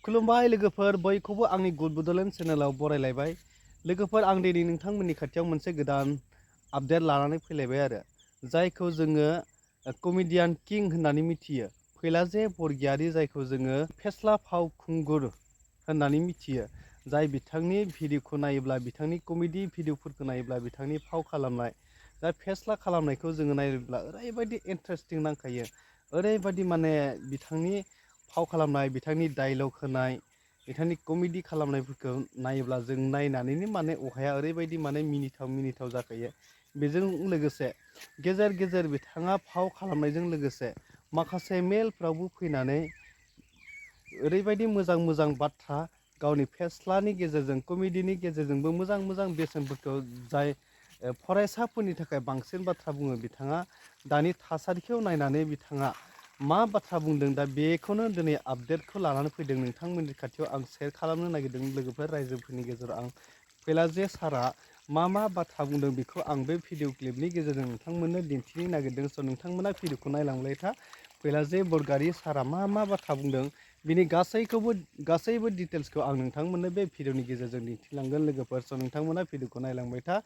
खुलुमबाय लोगोफोर बयखौबो आंनि गुड बड'लेण्ड चेनेलाव बरायलायबाय। लोगोफोर आं दिनै नोंथांमोननि खाथियाव मोनसे गोदान आपडेट लानानै फैलायबाय आरो जायखौ जोङो कमेडियान किं होननानै मिथियो। फैलाजे बरगयारी जायखौ जोङो फेस्ला फावखुंगुर होननानै मिथियो। जाय बिथांनि भिडिअखौ नायोब्ला बिथांनि कमेडि भिडिअफोरखौ नायोब्ला बिथांनि फाव खालामनाय दा फेस्ला खालामनायखौ जोङो नायोब्ला ओरैबायदि इन्टारेस्टिं नांखायो। ओरैबायदि माने बिथांनि फाव खालामनाय बिथांनि डायलग होनाय बिथांनि कमेडि खालामनायफोरखौ नायोब्ला जों नायनानैनो माने अहाया ओरैबायदि माने मिनिथाव जाखायो। बेजों लोगोसे गेजेर गेजेर बिथाङा फाव खालामनायजों लोगोसे माखासे मेलफ्रावबो फैनानै ओरैबायदि मोजां बाथ्रा गावनि फेस्लानि गेजेरजों कमेडिनि गेजेरजोंबो मोजां बेसेनफोरखौ जाय फरायसाफोरनि थाखाय बांसिन बाथ्रा बुङो। बिथाङा दानि थासारिखौ नायनानै बिथाङा मा बाथ्रा बुंदों दा बेखौनो दिनै आपडेटखौ लानानै फैदों नोंथांमोननि खाथियाव आं शेयार खालामनो नागिरदों। लोगोफोर रायजोफोरनि गेजेराव आं फैलाजे सारा मा बाथ्रा बुंदों बेखौ आं बे भिडिअ क्लिपनि गेजेरजों नोंथांमोननो दिन्थिनो नागिरदों। स' नोंथांमोना भिडिअखौ नायलांबाय था। फैलाजे बरगयारी सारा मा बाथ्रा बुंदों बिनि गासैबो डिटेल्सखौ आं नोंथांमोननो बे भिडिअनि गेजेरजों दिन्थिलांगोन लोगोफोर। स' नोंथांमोना भिडिअखौ नायलांबाय था।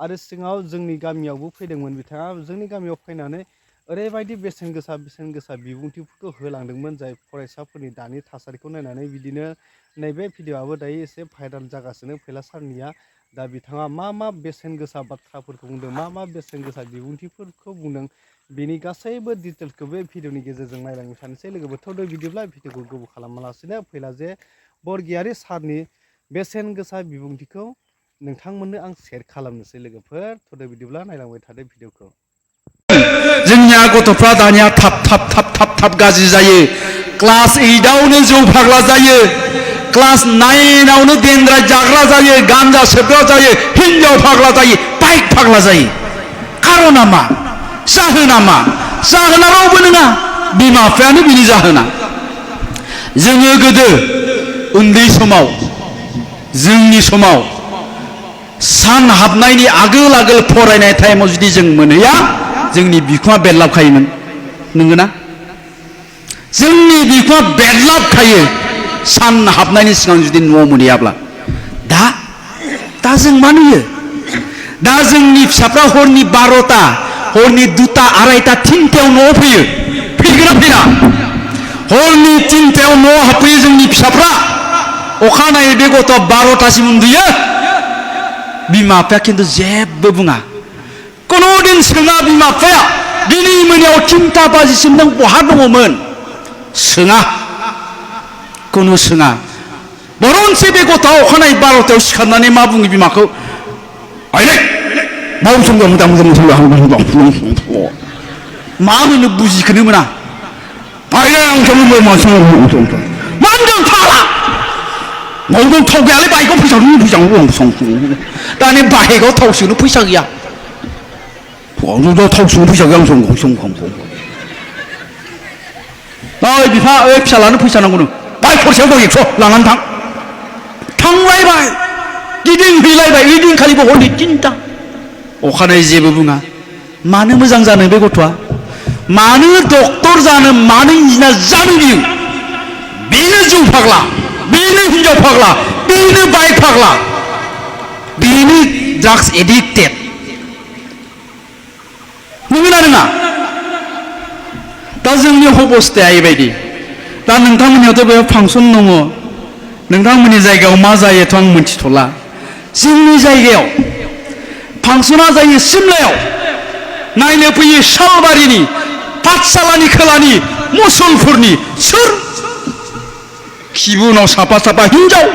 आरो सिगाङाव जोंनि गामियावबो फैदोंमोन बिथाङा जोंनि गामियाव फैनानै ओरैबायदि बेसेन गोसा बिबुंथिफोरखौ होलांदोंमोन जाय फरायसाफोरनि दानि थासारिखौ नायनानै बिदिनो नैबे भिडिअआबो दायो एसे भाइराल जागासिनो फैला सारनिया। दा बिथाङा मा बेसेन गोसा बाथ्राफोरखौ बुंदों मा बेसेन गोसा बिबुंथिफोरखौ बुंदों बिनि गासैबो डिटेल्सखौ बे भिडिअनि गेजेरजों नायलांनो थानोसै लोगोफोर। बिदिब्ला भिडिअखौ गोबाव खालामालासिनो फैलाजे बरगयारी सारनि बेसेन गोसा बिबुंथिखौ नोंथांमोननो आं शेयार खालामनोसै लोगोफोर। बिदिब्ला नायलांबाय थादो भिडिअखौ। जोंनिया गथ'फ्रा दानिया थाब गाज्रि जायो। क्लास 8आवनो जौ फाग्ला जायो, क्लास 9आवनो देनद्राय जाग्रा जायो, गान्जा सोबग्रा जायो, हिन्जाव फाग्ला जायो, बाइक फाग्ला जायो। खारना मा? जाहोना मा? जाहोना रावबो नङा, बिमा बिफायानो बिनि जाहोना। जोङो गोदो उन्दै समाव जोंनि समाव सान हाबनायनि आगोल फरायनाय टाइमाव जुदि जों मोनहैया जोंनि बिखुङा बेरलाबखायोमोन। नंगौना? जोंनि बिखुङा बेरलाबखायो सान हाबनायनि सिगां जुदि न'आव मोनहैयाब्ला। दा जों मा नुयो? दा जोंनि फिसाफ्रा हरनि 12टा, हरनि 2टा, 2:30, 3टायाव न'आव फैयो। फैगोना फैया? हरनि 3टायाव न'आव हाबफैयो जोंनि फिसाफ्रा। अखानायै बे गथ'आ 12टासिम उन्दुयो। बिमा बिफाया खिन्थु जेबो बुङा। कुनु दिन सोङा बिमा बिफाया दिनै मोनायाव 3टा बाजिसिम नों बहा दङमोन? सोङा, कुनु सोङा। बरनसे बे गथ'आ अखानायै 12टायाव सिखारनानै मा बुङो बिमाखौ? मा होनो बुजिखोनो मोना। मा होनदों फाग्ला? न'आव थाव गैयालै, बाइकआव फैसा दानि बाइकआव थाव सोनो फैसा गैया। थाव सोनो फैसा गैया ओइ बिफा, ओइ फिसालानो फैसा नांगौनो, बाइक खरसायाव दं 100 लानानै थांलायबाय, गिदिंहैलायबाय। ओइदिनखालिबो हरनि 3टा। अखानायै जेबो बुङा। मानो मोजां जानो बे गथ'आ? मानो डक्टर जानो, मानो इन्जिनियार जानो बियो? बेनो जौ फाग्ला, बेनो हिन्जाव फाग्ला, बेनो बाइक फाग्ला, बेनो ड्राग्स एडिक्टेड। नंगौना नङा? दा जोंनि अबस्थाया एबायदि। दा नोंथांमोननियावथ' बेयाव फांसन दङ, नोंथांमोननि जायगायाव मा जायोथ' आं मिथिथ'ला। जोंनि जायगायाव फांसना जायो सिमलायाव। नायनो फैयो सालबारिनि, पाठसालानि खोलानि, मुसलपुरनि। सोर? खिबुनाव साफा हिन्जाव।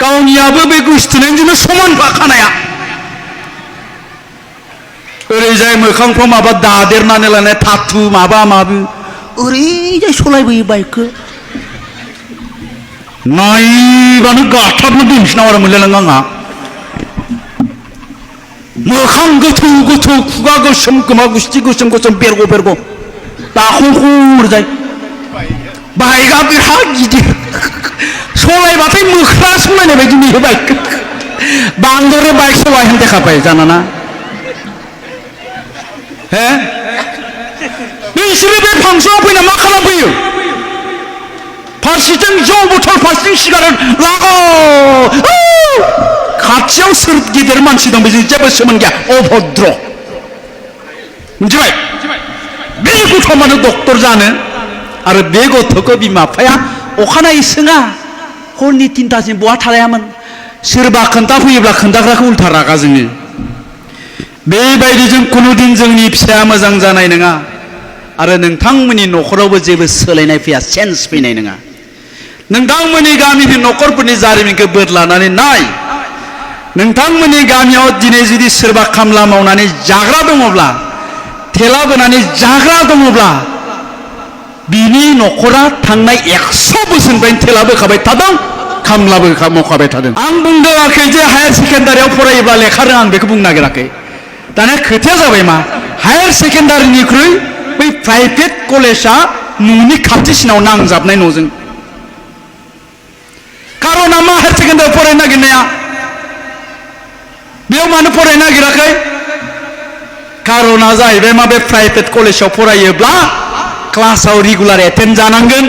गावनियाबो बे गोसथोनायजोंनो समान खानाया। ओरैजाय मोखांफ्राव माबा दादेरनानै लानाय थाथु माबा माबि। ओरैजाय सलायबोयो बाइकखौ। नायबानो गाथाबनो दोनसै नामा मोनलायलाङो आंहा। मोखां गोथौ, खुगा गोसोम, खोमा गुस्थि गोसोम बेरग' दाखंखर जाय। बाइकआ बिराद गिदिर, सलायबाथाय मोख्रा सलायनाय बायदि नुयो बाइकखौ। बांद्राय बाइक सलाय होनदेखाबाय जानाना। बिसोरो बे फांसनाव फैना मा खालामफैयो? फारसेथिं जौ बथल फारसेथिं सिगारेट लाग' खाथियाव सोर गिदिर मानसि दं बेजों जेबो सोमोन्दो गैया अभद्र मिथिबाय बे गथ'आ मानो डक्टर जानो आरो बे गथ'खौ बिमा बिफाया अखानायै सोङा हरनि 3टासिम बहा थालायामोन सोरबा खोन्थाफैयोब्ला खोन्थाग्राखौ उल्था रागा जोङो बेबायदिजों खुनुदिन जोंनि फिसाया मोजां जानाय नङा आरो नोंथांमोननि न'खरावबो जेबो सोलायनाय फैया चेन्ज फैनाय नङा नोंथांमोननि गामिनि न'खरफोरनि जारिमिनखौ बोदलानानै नाय नोंथांमोननि गामियाव दिनै जुदि सोरबा खामला मावनानै जाग्रा दङब्ला थेला बोनानै जाग्रा दङब्ला बिनि न'खरा थांनाय 100 बोसोरनिफ्रायनो थेला बोखाबाय थादों खामलाबो मावखाबाय थादों आं बुंदोंआखै जे हायार सेकेन्डारियाव फरायोब्ला लेखा रोङा आं बेखौ बुंनो नागिराखै दानिया खोथाया जाबाय मा हायार सेकेन्डारिनिख्रुइ बै प्राइभेट कलेजा न'नि खाथिसिनाव नांजाबनाय न'जों कारना मा हायार सेकेन्डारियाव फरायनो नागिरनाया बेयाव मानो फरायनो नागिराखै कारना जाहैबाय मा बे प्राइभेट कलेजाव फरायोब्ला क्लासाव रेगुलार एटेन्ड जानांगोन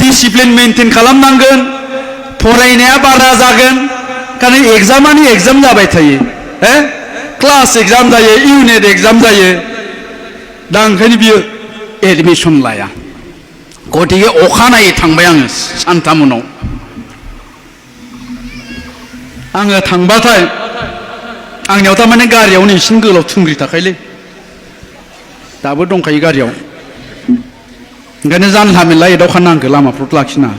डिसिप्लिन मेनटेन खालामनांगोन फरायनाया बारा जागोन कारण एग्जामानि एग्जाम जाबाय थायो क्लास एग्जाम जायो इउनिट एग्जाम जायो दा ओंखायनो बियो एडमिसन लाया गतिके अखानायै थांबाय आङो सानथाम उनाव आङो थांबाथाय आंनियाव थारमाने गारियावनो इसिं गोलाव थुंग्रि थाखायोलै दाबो दंखायो गारियाव ओंखायनो जानला मेनला एदावखानो आंखौ लामाफ्राव लाखिना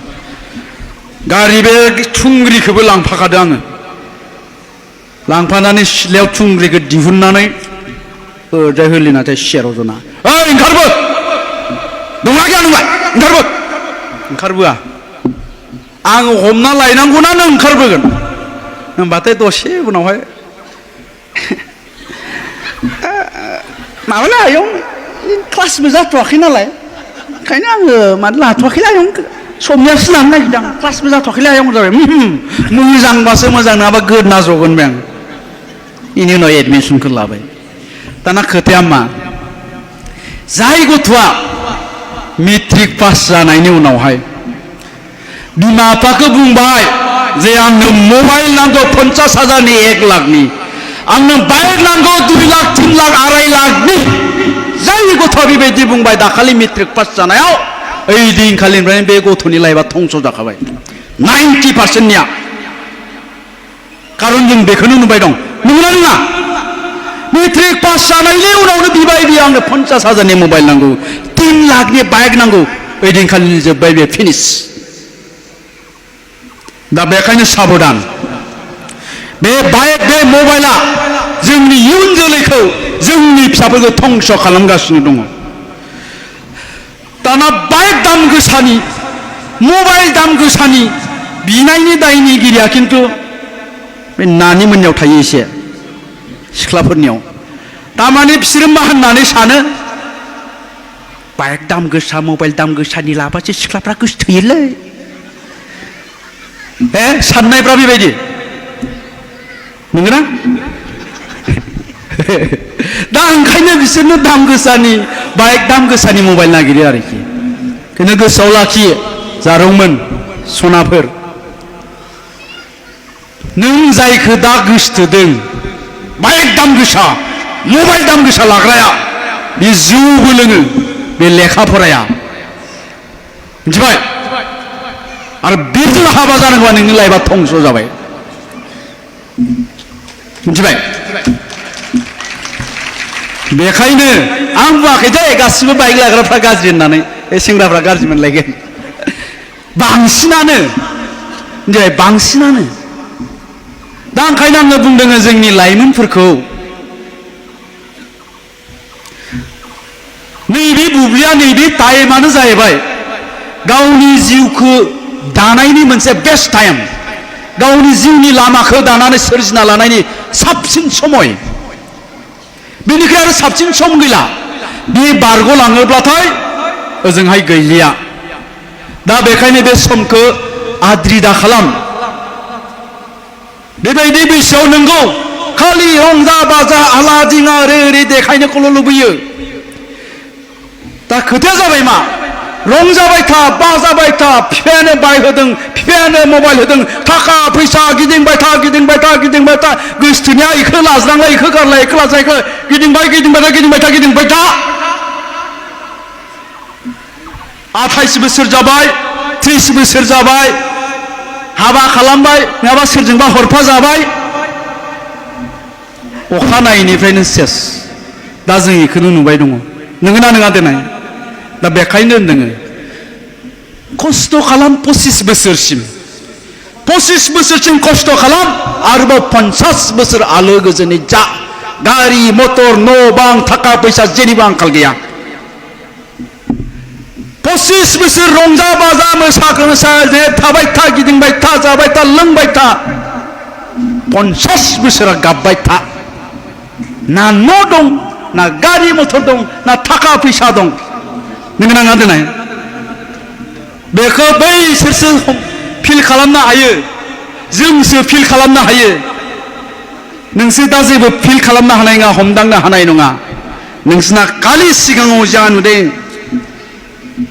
गारि बे थुंग्रिखौबो लांफाखादो आङो लांफानानै सिथ्लायाव थुंग्रिखौ दिहुननानै ओरैजाय होलिनाथाय सियाराव जना ओइ ओंखारबो दंना गैया नोंलाय ओंखारबो ओंखारबोआ आं हमना लायनांगौना नों ओंखारबोगोन होनबाथाय दसे उनावहाय माबाला आयं क्लासबो जाथ'वाखै नालाय ओंखायनो आङो मानो लाथ'वाखैलै आयं सबनियासो लानो नागिरदों क्लासबो जाथ'वाखैलै आयं जाबाय मोजांबासो मोजां नङाबा गोदना जगोन बे आं बेनि उनाव एडमिसनखौ लाबाय दाना खोथाया मा जाय गथ'आ मेट्रिक पास जानायनि उनावहाय बिमा बिफाखौ बुंबाय जे आंनो मबाइल नांगौ 50,000नि 1 लाखनि आंनो बाइक नांगौ 2 लाख 3 लाख 2.5 लाखनि जाय गथ'आ बेबायदि बुंबाय दाखालि मेट्रिक पास जानायाव ओइ दिनखालिनिफ्रायनो बे गथ'नि लाइफआ धंस जाखाबाय 90%निया कारन जों बेखौनो नुबाय दं नंगौना नङा मेट्रिक पास जानायनि उनावनो बिबाय बियो आंनो 50,000नि मबाइल नांगौ 3 लाखनि बाइक नांगौ ओइ दिनखालिनि जोब्बाय बे फिनिश दा बेखायनो साबधान बे बाइक बे मबाइला जोंनि इयुन जोलैखौ जोंनि फिसाफोरखौ धंस खालामगासिनो दङ दाना बाइक दाम गोसानि मबाइल दाम गोसानि बिनायनि दायनिगिरिया खिन्थु बे नानि मोननियाव थायो एसे सिख्लाफोरनियाव तारमाने बिसोरो मा होननानै सानो बाइक दाम गोसा मबाइल दाम गोसानि लाबासो सिख्लाफ्रा गोसोथोयोलै साननायफ्रा बेबायदि नंगौना दा ओंखायनो बिसोरनो दाम गोसानि बाइक दाम गोसानि मबाइल नागिरो आरोखि ओंखायनो गोसोआव लाखि जारौमोन सनाफोर नों जायखौ दा गोसोथोदों बाइक दाम गोसा मबाइल दाम गोसा लाग्राया बे जौबो लोङो बे लेखा फराया मिथिबाय आरो बेजों हाबा जानांगौबा नोंनि लाइफआ धंस जाबाय मिथिबाय बेखायनो आं बुङाखै दे गासिबो बाइक लाग्राफ्रा गाज्रि होननानै सेंग्राफ्रा गाज्रि मोनलायगोन बांसिनानो दा ओंखायनो आङो बुंदों जोंनि लाइमोनफोरखौ नैबे बुब्लिया नैबे टाइमानो जाहैबाय गावनि जिउखौ दानायनि मोनसे बेस्ट टाइम गावनि जिउनि लामाखौ दानानै सोरजिना लानायनि साबसिन समय बेनिफ्राय आरो साबसिन सम गैला बे बारग'लाङोब्लाथाय ओजोंहाय गैलिया दा बेखायनो बे समखौ आद्रि दा खालाम बेबायदि बैसोआव नोंगौ खालि रंजा बाजा आला दिङा ओरै ओरै देखायनोखौल' लुबैयो दा खोथाया जाबाय मा रंजाबाय था बाजाबाय था बिफायानो बाइक होदों बिफायानो मबाइल होदों थाखा फैसा गिदिंबाय था गिदिंबाय था गिदिंबाय था गोसोथोनाया इखो लाज्रांलाय इखो गारलाय इखो लाज्रां इखो गिदिंबाय गिदिंबाय था गिदिंबाय था गिदिंबाय था 28 बोसोर जाबाय 30 बोसोर जाबाय हाबा खालामबाय नङाबा सोरजोंबा हरफा जाबाय अखानायैनिफ्रायनो सेस दा जों इखौनो नुबाय दङ नोंगोना नङा देनाय दा बेखायनो होनदों खस्थ' खालाम 25 बोसोरसिम 25 बोसोरसिम खस्थ' खालाम आरोबाव 50 बोसोर आलो गोजोनै जा गारि मटर न' बां थाखा फैसा जेनिबो आंखाल गैया 25 बोसोर रंजा बाजा मोसा थाबाय था गिदिंबाय था जाबाय था लोंबाय था 50 बोसोरा गाबबाय था ना न' दं ना गारि मटर दं ना थाखा फैसा दं नोंगोना नङा देनाय बेखौ बैसोरसो फिल खालामनो हायो जोंसो फिल खालामनो हायो नोंसोर दा जेबो फिल खालामनो हानाय नङा हमदांनो हानाय नङा नोंसोरना खालि सिगाङाव जा नुदों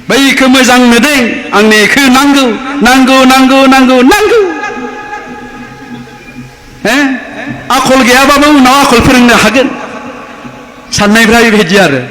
बैखौ मोजां नुदों आंनो बेखौ नांगौ नांगौ नांगौ नांगौ नांगौ आखल गैयाबाबो उनाव आखल फोरोंनो हागोन साननायफ्रा बेबायदि आरो